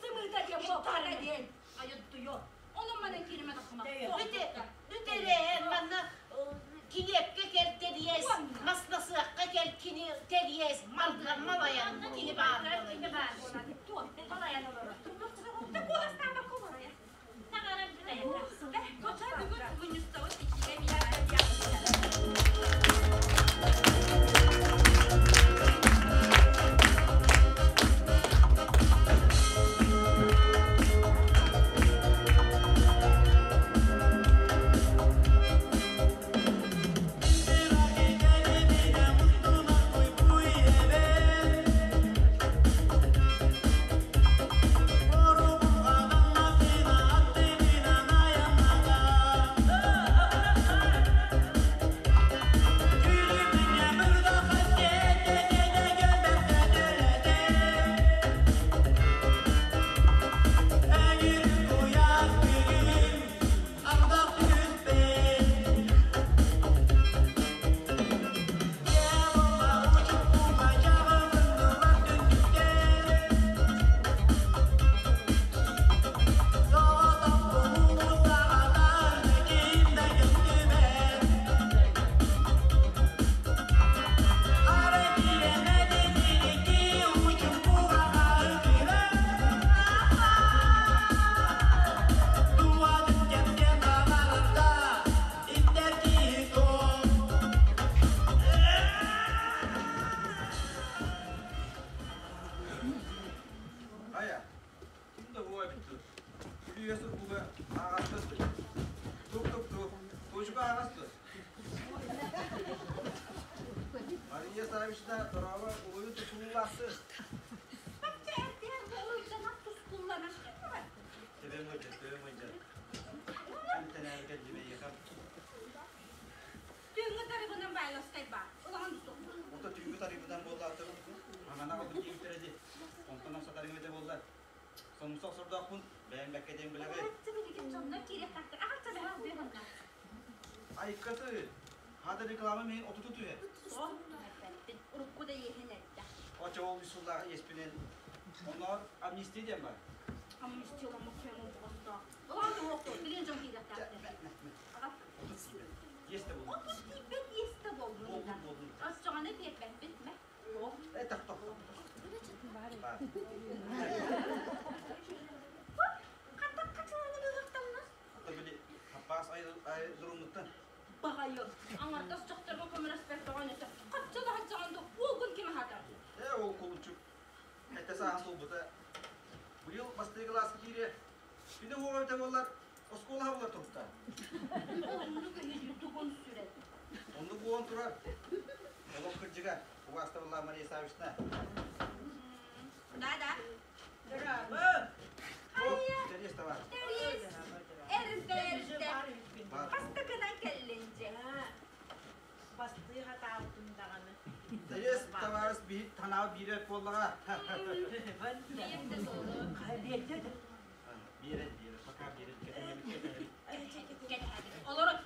Сымыыта диэн буоккара диэн. Айыттуйо. Онон манан кииримэ тахсыма. Бүтерээн манна килиэпкэ кэл тэриэс, маснасыахха кэл кини тэриэс, малган малайан кини баар Кини баар буолан. Малайан олорор. Куоластаабакка олорор. Таҥарам бүтэйэ. Коча бүгүн мунньустабыт иччигэ Хайа, ким да буга бүттү. Күлүгө сурбуга ааҕастас. Тук-тук-тук, туочука ааҕастас. Мария Савична дороба улуйу тусуллаасы. Бачча эрдээр бу уйданан тускулланан Төбөм ыдьа, төбөм ыдьа. Тэнээр кэлдибэйиэхэ. Түүҥҥү тарыбынан байласкай баар. Улахан туту. Ото түүҥҥү Урукку тарыыбытан буоллаатыр. Хаҥана аҕалбыт диэбиттэрэ дии. Онтон омсатарыҥ эбитэ буоллар. Сонумса охсордоохпун, бэйэм бэккэ диэн билэҕин. Билигин дьоннор киириэхтээхтэр. Аҕалча бэһэ албыһанна. Айкаты, хата реклама миһин отуту түһэр. Суох, эппэппин. Урукку да иэһин элбэх. Оччо ол үс сыллаах иэспинэн. Онноор амнистия диэн бар. Амнистияламмыт кэм оҕостоох. Улахан туһуохтур, билигин дьон киириэхтээхтэр. Аҕа. 30 тиийбэт. Иэс да буоллун. 30 тиийбэт иэс да буоллун. Буоллун, буоллун. Оччоҕуна биэрбэппин, мэ. Э, тох, тох, тох. Бар. Хантан хачыланы быһахтанна? Ата били хаппаас айдыруммуттан. Баҕайы, аҥардас дьахтарга көмөлөспөт бөҕөнөтө. Хаччылаһаччаҕын да уолгун ким аһатар? Э, ол кулунчук. Этэ сааһын туолбута. Быйыл бастакы кылааска киириэ. Күнэ уоҕа эбитэ буоллар, оскуола хабыллар турукта. Оннук өһүдүү тугун сүрэн. Оннук буолан турар. Олох кырдьыга, убаастабыллаах Мария Саввична. Да, да. Браво! Хайа, Тэриэс товар. Тэриэс, эрбэрдэ. Бастакынан кэллин дьэ. Бастыы хатаабытым даҕаны. Тэриэс табаарыс биһи танаабы биирэ буоллаҕа. Биир да суолу. Биэрдэ да. Биэрэ, биэрэ, пока биэрэ, кэтэһэбит, кэтэһэбит. Кэтэһэбит. Олорун.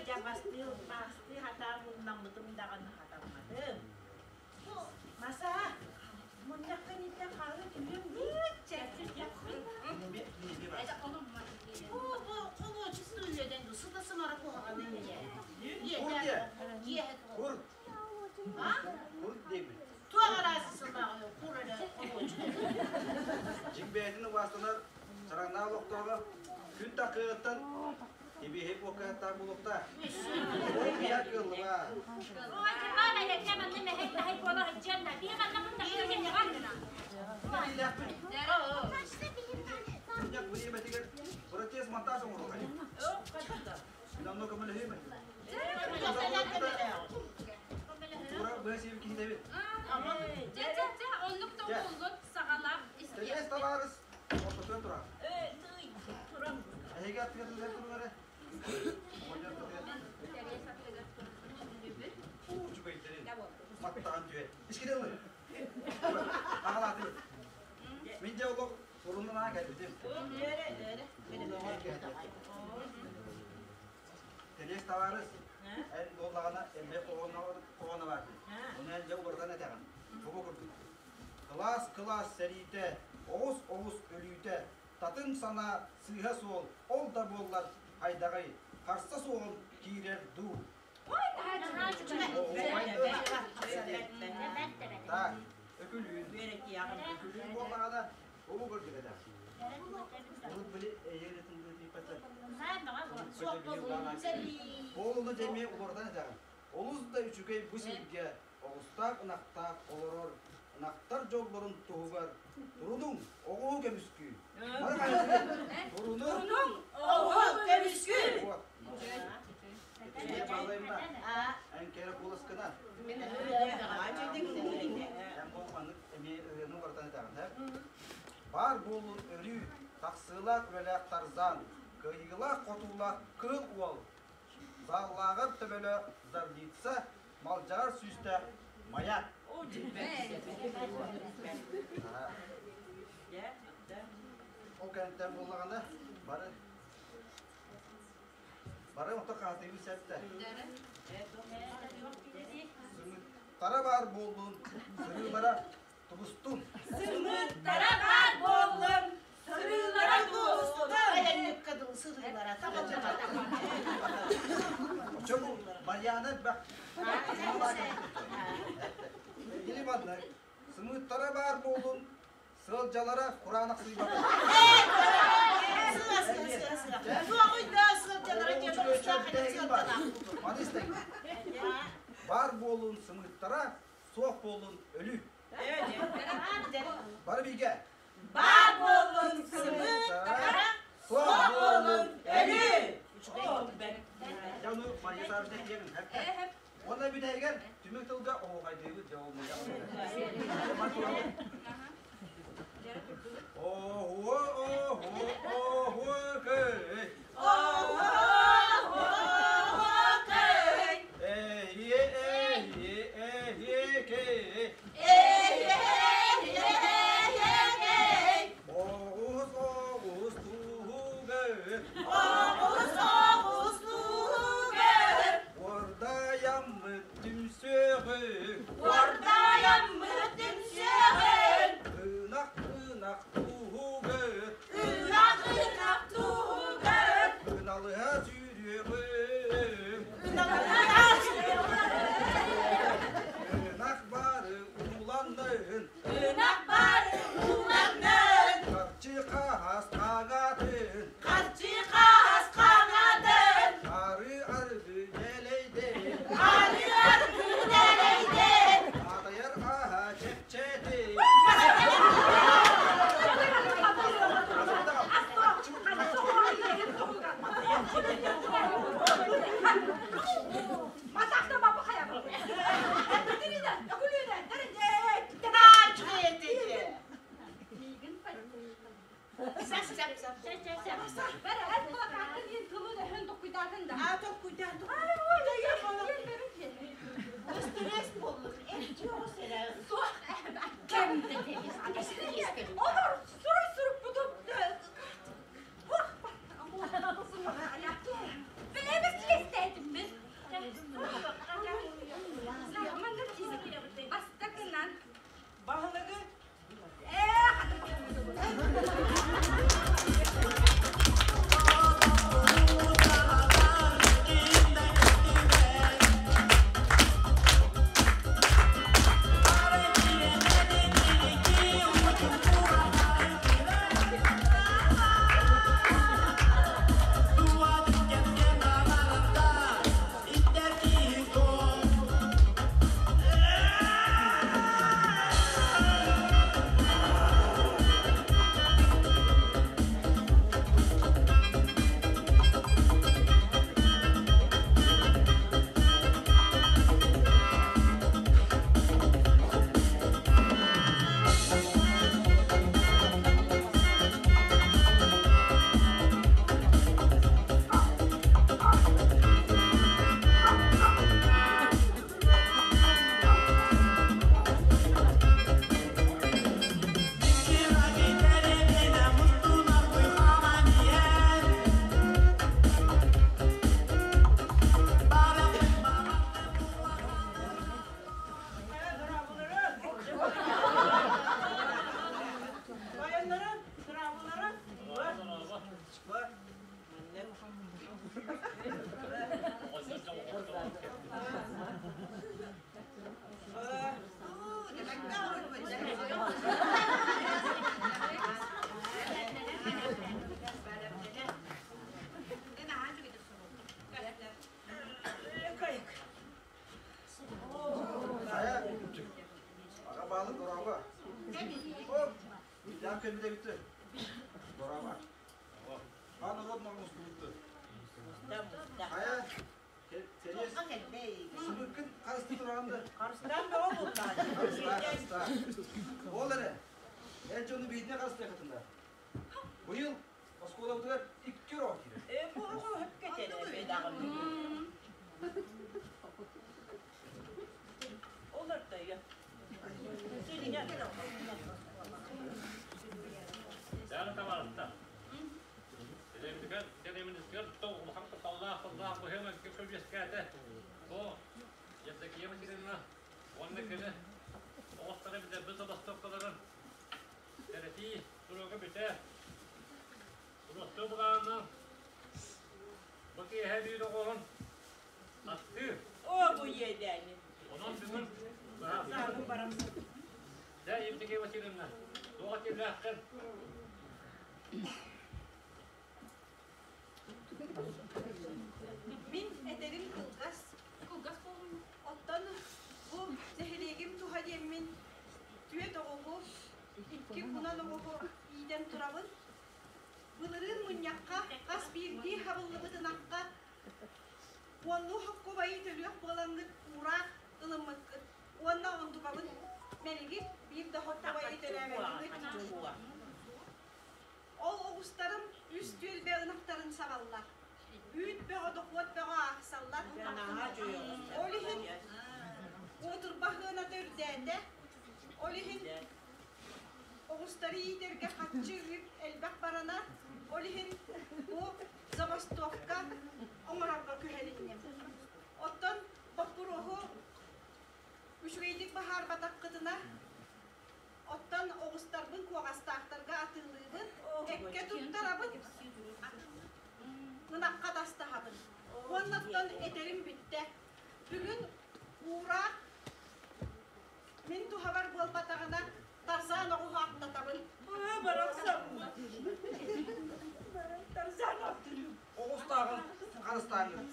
Дьэ бастыы, бастыы хатаан муннаммытым даҕаны хатамматым. Маса, мунньахха ниттэн хаалы түһүөм дии. Бу бу холуочу сыыллыдан ду сыта сымара куһаҕаны ийэ. Иэ. Кур. А? Кур диэбит. Туох араасы сыллааҕы кур эрэ холуочу. Дьиҥ бэйэтин убаастанар чараҥнаах олохтооҕо күн такыаҕыттан Ибиһи буоккаһыттаах буолуохтаах. Ой, кыйар кыаллыба. Ой, кырбаан айакка манна мэһэй таһай буола сылдьыан да, биһи манна Билээхпин. Мунньах бириэмэтигэр протез монтаж оҥоруохай. Мин онно көмөлөһүөм этэ. Тура быа сиэбит киһитэбит. Дьэ, дьэ, дьэ, оннук да буоллун, саҕалаах Тэриэс истиэхпит. табаарыс ортотугар турар. Турам. Эһиги аттыгар турар эрэ. Оҕонньор аттыгар. Тэриэс аттыгар турар Уу, үчүгэйдэрин. Маттаҕын түһэ. Искиде ылын. Аҕалаатыбыт. Мин дьэ олох уруннан аа кэлбитим. Тэриэс табаарыс, эн буоллаҕына элбэх хоһооно баар дии. Ону эн дьэ уларытан этэҕин. Бу курдук. Кылаас-кылаас сэриитэ, оҕус-оҕус өлүүтэ, татым санаа сыыһа суол, ол да буоллар хайдаҕый, харса суоҕун киирэр дуу. Так, өкүлүүн. Өкүлүүн буоллаҕына, улуу көрдүк этэ. Урут били эйэритин тииппэтэ. Ол ону дьэ уларытан этэҕин. Олус да үчүгэй бу сиргэ оҕустаах ынахтаах олорор ынахтар дьоллорун туһугар турунуҥ, оҕуһу көмүскүү. Бары хайысханан турунуҥ, оҕуһу көмүскүү. Вот. Итиннэ баалайымна. Эн кэрэ куоласкына. Эн бу маннык эмиэ ырыаны уларытан этэҕин, һэ? Баар буолун өрүү, тахсыылаах үлэлээх Тарзан, кыайыылаах-хотуулаах Кыыл Уол, Зааллааҕар төбөлөөх Зорница, малдьаҕар сүүстээх Маяк. Ол кэнниттэн буоллаҕына бары бары ото хаатыйбыт сэптэ. Сымыттара баар буоллун, сырыылара тубустун. Сымыттара баар буоллун, сырыылара тубустун. Айанньыкка дылы сырыылара табыллыбата. Очо бу Марьяна элбэх. Или маннык. Сымыыттара баар буоллун, сыалдьалара кураанах сыыйбата. Сыа сыа сыа сыа. Туоҕуйда сыалдьалара диэн оҕустаах сыалдьалаах. Маны истэҥ. Баар буоллун сымыыттара, суох буоллун өлүү. Бары бииргэ. Баар буоллун сымыыттара, суох буоллун өлүү. Дьэ ону Мария Саввична диэбин Уонна бүтэһигэр түмүк тылга оһуохайдыыбыт дьэ ол мунньах. Оһуо, оһуо, оһуо, кэй. Оһуо, оһуо, Сап сап сап. Бары эр плакатын диэн тылын өһөн токуйдаатын да. А токуйдаатын. Өстөрөс буоллун. Эрчи оҕус эрэ. Суох. Кэм Олор суруй сурукпутун. Бэйэбит силэстээтиммин. Бастакынан. Баһылыгы Баяннары, травылары. Бар. Хайа, аҕа баалык дорообо. Оп, Ильям кэлбитэ бүттү. Дорообо. Хаан норуот ноҕун устубутту. Хайа, Сэрээс, сыбыккын харысты тураҕын да? Харыстаан бөҕө буоллаҕа. Харыстаа, харыстаа. Ол эрэ, эр дьону биирдэ харыстыаххытын да. Быйыл оскуолабытыгар икки урок киирэр. Э, бу оҕо өпкө этэр даҕаны. Олор да Дьааны табаарыстар. Дэриэбинэтигэр улахан кутталлаах тыллаах быһыы-майгы үөскээтэ. Бу Евдокия Васильевна уонна кини оҕустары билэрбит забастовкаларын сэрэтии суруга бүтэ. Туруохтуу былаанынан бу киэһэ биир оҕоһун астыы. О, бу иэдээни. Онон бүгүн Дьэ, Евдокия Васильевна, туох этиилээххин? Мин этэрим кылгас. Кылгас буолуҥ. Оттон бу нэһилиэгим туһа диэммин түөрт оҕоһу, икки кунан оҕоһу иитэн турабын. Былырыын мунньахха хас биирдии хабыллыбыт ынахха уоннуу хоккубайы төлүөх буолаҥҥыт уураах ылыммыккыт уонна онтукабыт мэлигит биир да хоккубайы төлөөбөтүгүт. Ол оҕустарым үс түөлбэ ынахтарын саҕаллар. Үүт бөҕө, дохуот бөҕө аахсаллар. Ол иһин уотурба сыаната үрдээтэ. Ол иһин оҕустары иитэргэ харчы үп элбэх баранар. Ол иһин бу забастовка оҥорорго күһэлинним. Оттон боппуруоһу үчүгэйдик быһаарбатаххытына, оттон оҕустарбын куоҕастаахтарга атыылыыбын, эккэ туттарабын, ынахха тастаһабын. Уонна оттон этэрим бүттэ. Бүгүн уураах мин туһабар буолбатаҕына, Тарзан оҕуһу аттатабын. Барахсаммын. Тарзан аттырым. Оҕустааҕын харыстааҥҥыт.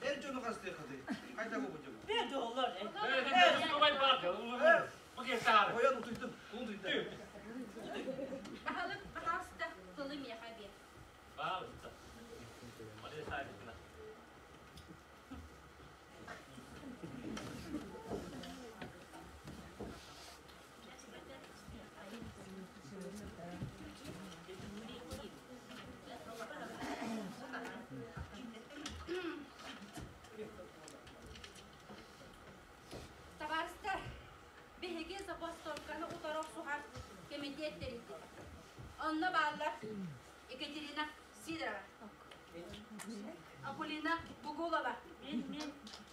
Эр дьону харыстыаххытый. Хайда буолбут дьону? Бе доллар. Ойон утуйдум, утуйдум. Баһылык, пожалуйста, тылы миэхэ биэр. Пожалуйста. Мария Савична. Онно бааллар Екатерина Сидорова, Акулина Бугулова,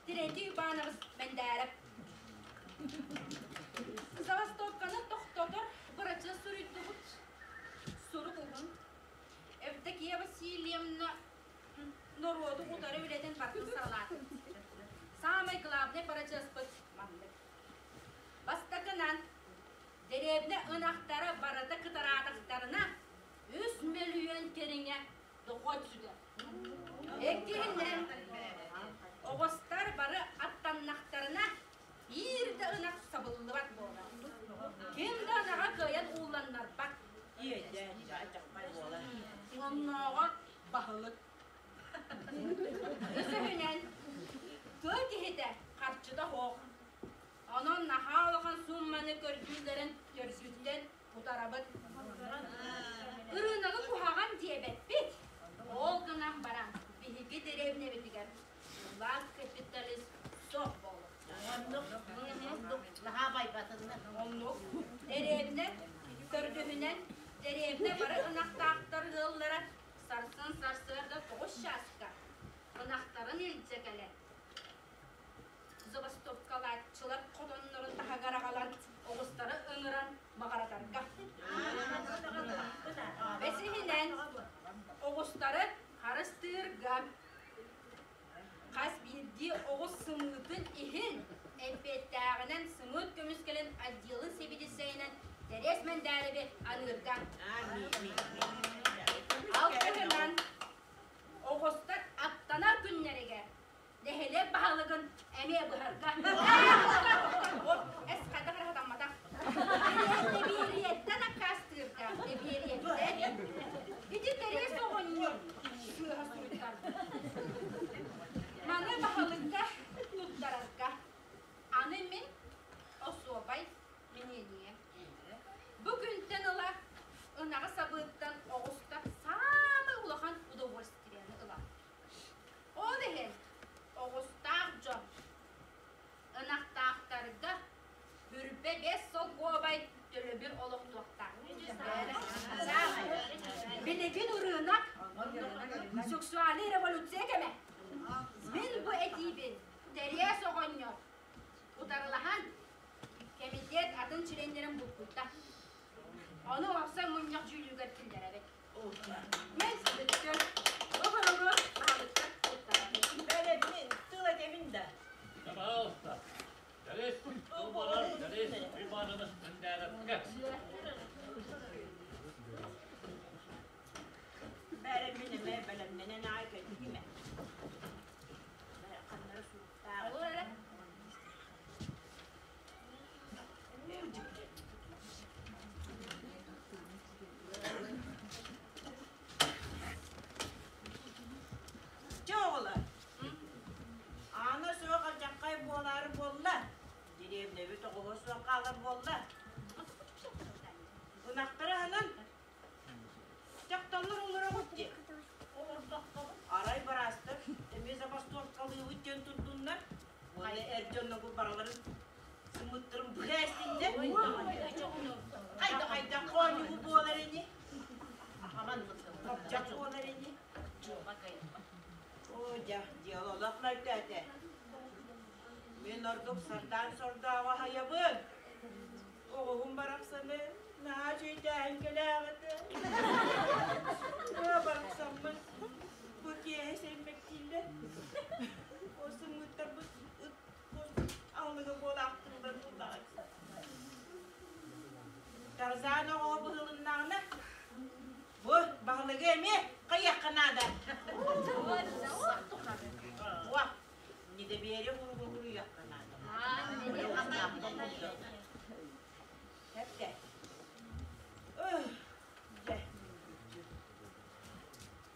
Терентий Иванович Мэндээрэп. Забастовканы тохтотор бырачыас суруйдубут. Сурук уһун. Евдокия Васильевна норуоту утары үлэтин барытын саралаата. Саамай главнай бырачыаспыт маннык. Бастакынан, дэриэбинэ ынахтара барыта кытараатахтарына, үс мөлүйүөн кэриҥэ дохуот сүтэр. Иккиһинэн, оҕустар бары аттаннахтарына, биир да ынах сабыллыбат буолар. Ким да ынаҕа кыайан уулланнарбат. Оннооҕор баһылык. Үсүһүнэн, тыа киһитэ харчыта суох. Онон наһаа улахан суумманы көрдүүллэрин төрдүттэн утарабыт. Ырыынагы куһаҕан диэбэппит. Ол гынан баран, биһиги дэриэбинэбитигэр улаат капиталист суох буолуохтаах. Оннук, оннук, наһаа байбатыннар. Оннук. Дэриэбинэ төрдүһүнэн, дэриэбинэ бары ынахтаахтар ыаллара сарсын сарсыарда тоҕус чааска ынахтарын илдьэ кэлэн забастовкалааччылар хотоннорун таһыгар аҕалан оҕустары ыҥыран маҕаратарга. Бэсиһинэн, оҕустары харыстыырга. Хас биирдии оҕус сымыытын иһин эппиэттээҕинэн сымыыт көмүскэлин отделын сэбиэдиссэйинэн Тэриэс Мэндээрэби аныырга. Алтыһынан, оҕустар аттанар күннэригэр нэһилиэк баһылыгын эмиэ быһарга. Эс хайдах эрэ сатамматах. Тэбиэриэттэн аккаастыырга, тэбиэриэттэн. Ити Тэриэс оҕонньор сыыһа суруйтарбыт. Маны баһылыкка туттарарга. Аны мин осуобай миниэнийэ. Бу күнтэн ыла ынаҕы сабыыттан оҕустар саамай улахан удовольствиены ылар. Ол иһин оҕустаах дьон ынахтаахтарга бүрбэ бэс солкуобай төлөбүр олохтуохтаах. Билигин ырыынак сексуальнай революция кэмэ. Мин бу этиибин Тэриэс оҕонньор утарылаһан кэмитиэт атын чилиэннэрин булкуйда. Ону уопсай мунньах дьүүлүгэр киллэрэбит. Мен бүттүм. Бу хоругу аһылыкка туттарабын. Бэлэбин, тыл этэбин да. Пожалуйста. Дәрес, тыл барар, дәрес, Иванович Мэндээрэпкэ. Бәрэммин эмэ бэлэмнэнэн аай кэлбитим ээ. Ханнара суруктаах. Ол эрэ. Чэ оҕолор, аана суох алдьархай буолаары буолла, дэриэбинэбит оҕуһа суох хаалар буолла. Ынахтары аһынан дьахталлар олороҕут дии. Арай бараастар эмиэ забастовкалыыбыт диэн турдуннар уонна эр дьоннору барыларын сымыттарын быһа эстиннэр. Хайда хайдах хоонньугу буолар ини? Хопчах буолар ини? Оо, дьэ, дьыала олох мөлтөөтө. Мин ордук сардаан сордооҕу аһайабын. Оҕуһум барахсаны наһаа үчүгэйдээһин кэлээҕитэ. Барахсаммын бу киэһэ сэммэктииллэр. Ол сымыыттарбыт ыт аллыга буолаахтыыллар буоллаҕа. Тарзан оҕо быһылыннаҕына, бу баһылыгы эмиэ хайыахха наада. Уа, недоверие уругу уруйахха наада. Хэпте. Дьэ.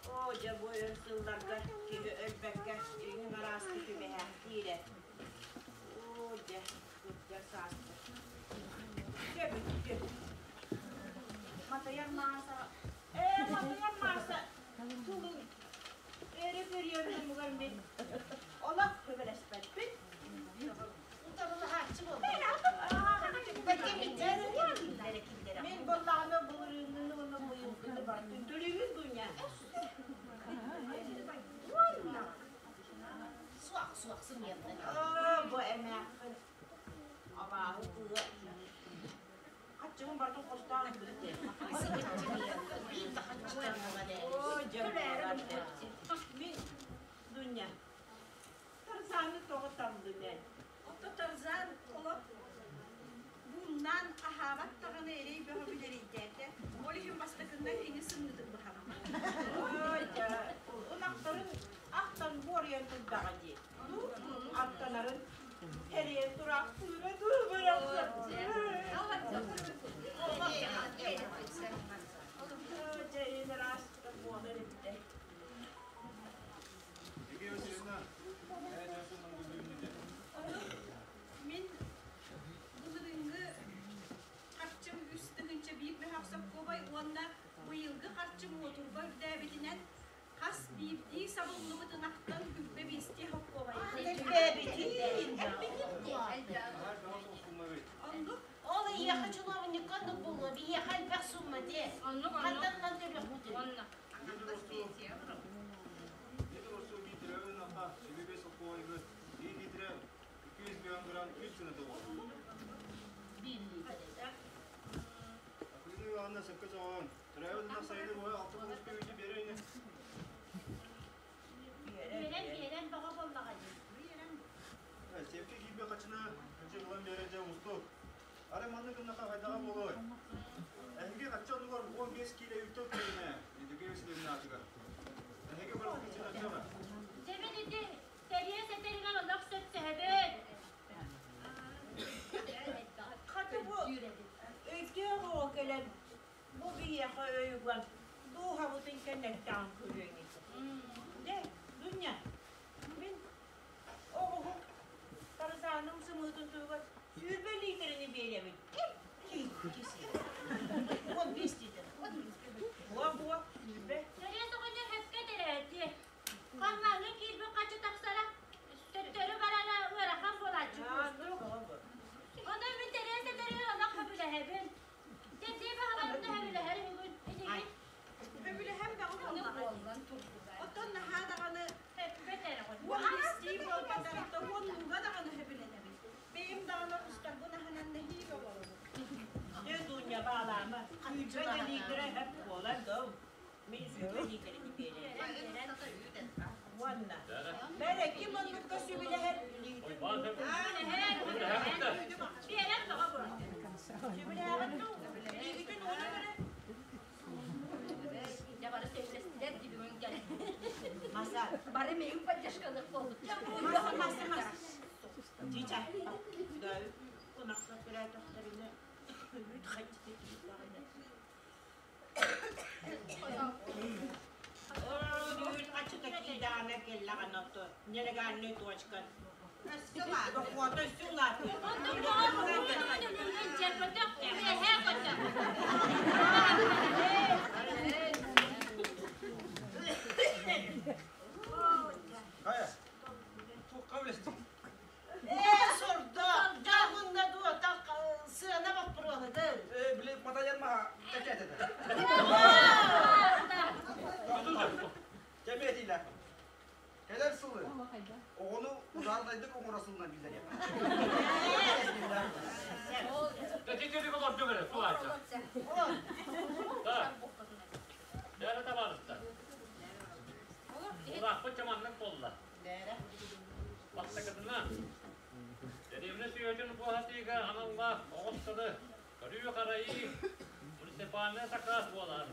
Оо, дьэ бу өр сылларга киһи өлбөккө иҥин араастык түбэһээхтиирэ. Оо, дьэ, кырдьар сааспыт. Дьэ, бүттүм. Матайар Мааса, ээ, Матайар Мааса тылын эрэ көрүөн мин олох көмөлөспөппүн. Утарылаһааччы буолла. Мин буоллаҕына былырыыҥҥыны уонна быйылгыны Уонна Суох, суох, сымыйаннан. Бу эмээххин абааһы кыыһа хаччыгын барытын хостоон ылбыт Биир да хаччытан ылан Оо, дьэ буолар Мин Дуня Тарзаны тоҕо таллын эн? Ото Тарзан олох бууннаан аһаабат даҕаны эрэй бөҕө билэрийдээтэ. Ол иһин бастакыннан кини сымныытын быһаҕын. Ой, дьэ, ынахтарын ахтан буоруйан турдаҕа дии. Аттанарын тэрийэн тураахтыыра дуу барахсан. Дьэ, ин ыраас буолар эбитэ. Евгения Васильевна, Мин былырыыҥҥы харчым 3 001 мөһөх соккуобай уонна быйылгы харчым уотурба үрдээбитинэн хас биирдии сабыллыбыт ынахтан күлбэ биэстии соккуобай. Оннук. Ол эйиэхэ чиновникка оннук буолуо, биһиэхэ элбэх сумма дии. Оннук, Хантан оннук. ылан төлүөхпүтүй? Онно. Биир лиитэрэ. Биэрэн, биэрэн бөҕө буоллаҕа дии. Сепке киирбэ хачына хачы ылан биэрэ устук. Ары манны гыннаха хайдаҕа буолуой? Эһиги хачча онугар 15 киилэ үүттэн көрүнэ, Евгения Васильевна атыгар. Эһиги барыт кичин аччаҕа. Дьэбин ити тэриэс этэригэр олох сөпсөһөбүт. Хата бу өйдөөх оҕо кэлэн бу биһиэхэ өйүгэр дууһабытын кэннэттээн көрүөҥ Дьэ, Дуня, мин оҕуһум Тарзаным сымыытын туһугар 20 лиитэрэни биэрэбин. 15 лиитэр. Буа-буа, 20. Тэриэс оҕонньор сөпкө этэрээти. Халлааҥҥа киирбит хаччы тахсара, төттөрү барара ыарахан буолааччы куустук. Онон мин тэриэс этэригэр олох сөбүлэһэбин. Дьэ, баҕаларын да сөбүлэһэр үһүгүн. Инигин Сөбүлэһэн бөҕө буоллаҕа. Оттон наһаа даҕаны сөпкө этэр оҕонньор. 15-тии буолбатар, 10-нууга даҕаны сөбүлэнэбин. Бэйэм даҕаны устарбын аһынан нэһиилэ олоробун. Дьэ, Дуня, баалаама. 20 да лиитэрэ сөп буолар да. Мин 20 лиитэрэни биэрэбин. Уонна. Бэрэ, ким оннукка сөбүлэһэр? Биэрэн бөҕө буолар. Сөбүлэһэҕин дуу? Илиигитин уунан эрэ. Дьэ бары сөбүлэстилэр дии бүгүн кэлэн. Маса. Бары миигин поддержкалыах буолбуттар. Маса, маса, маса. Чича. Да, ынахса көрөөтөхтөрүнэ үүт хаччыта киирдэҕинэ. Үүт хаччыта киирдэҕинэ кэллэҕинэ ото нелегальный точка. Дохуота өссө улаатыа. Онтон тоҕо үүнүн дьэрбэтэх, үөһээ көтөх. Хайа, туохха үлэстиҥ? Ээ, сордоох, дьаһунна дуо, так сыана боппуруоһутун. Ээ, били матайан маһа кэчээтэ. Кэми этиилээхпин. Кэлэр сылы оҕону удаардайдык оҥоро сылынан биллэриэххэ. Тетик олордук эрэ, туһаайда. Да. Дәрі табарыста. Улааппыт чаманнык буолла. Бастакытына, дэриэбинэ сүөһүтүн буоһатыыга аналлаах оҕус тылы көрүү-харайыы муниципальнай сакаас буолар.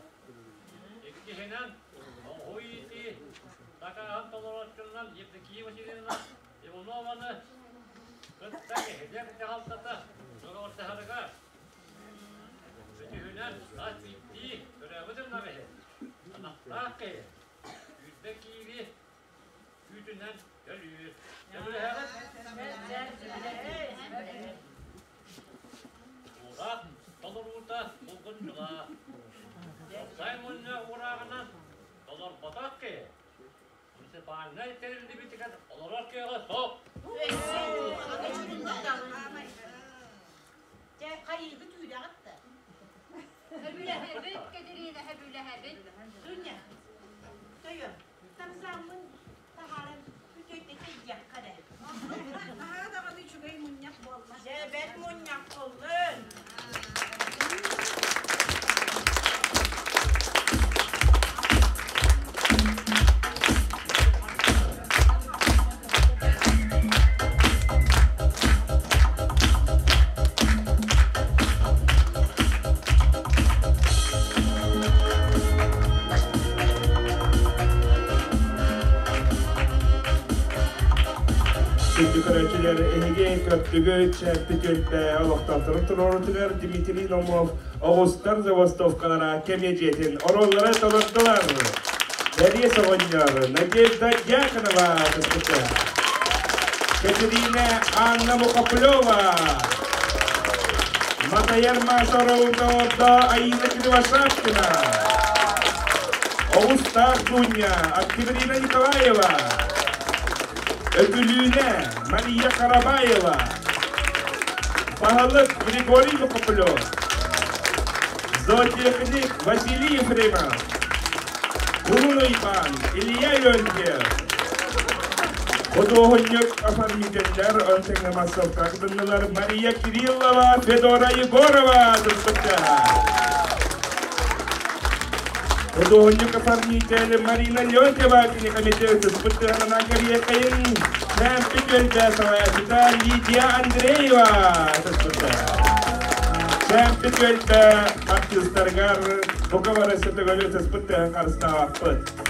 Иккиһинэн, оҕу иитии сакааһын толорооччунан Евдокия Васильевна Иванованы кытта нэһилиэк дьаһалтата доруордаһарыгар үсүһүнэн хас биирдии төрөөбүт ынах иһин ынахтаах киһи 20 киили үүтүнэн төлүүр. Сөбүлэһэҕит? Уураах толоруута булгунньулаах. Уопсай мунньах уурааҕынан толорботох киһи муниципальнай тэриллибитигэр олорор кыаҕа суох. Дьэ, хайыыгы түүрэҕит да? Сөбүлэһэбит, Кэтэриинэ, сөбүлэһэбит. Дуня, Күндү көрөөччүлэр, эһиги көрдүгүт, чээппит түөлбэ олохтоохторун туруорутугар Дмитрий Номов оҕустар забастовкалара кэмиэдьийэтин оруоллары толордулар. Бэлиэ оҕонньор Надежда Дьяконова кыттыбыта. Катерина Анна Мухоплева. Матайар Маша Аина Кривошапкина. Оҕустаах Дуня Октябрина Николаева. Өкүлүүнэ Мария Карабаева. Баһылык Григорий Мухоплев. Зоотехник Василий Ефремов. Кулун Уйбаан Илья Леонтьев. Худуоһунньук оформителлэр онтуҥҥа массовка кытыннылар Мария Кириллова, Федора Егорова туспуттар. Худуоһунньук оформитель Марина Леонтьева кини комитет туспут тыһанынан кэриэккэйин Сэмпи түөлбэ салайааччыта Лидия Андреева туспуттар. Сэмпи түөлбэ артыыстарыгар бука бары сөтөгөлү туспут тыһан харыстаабаппыт.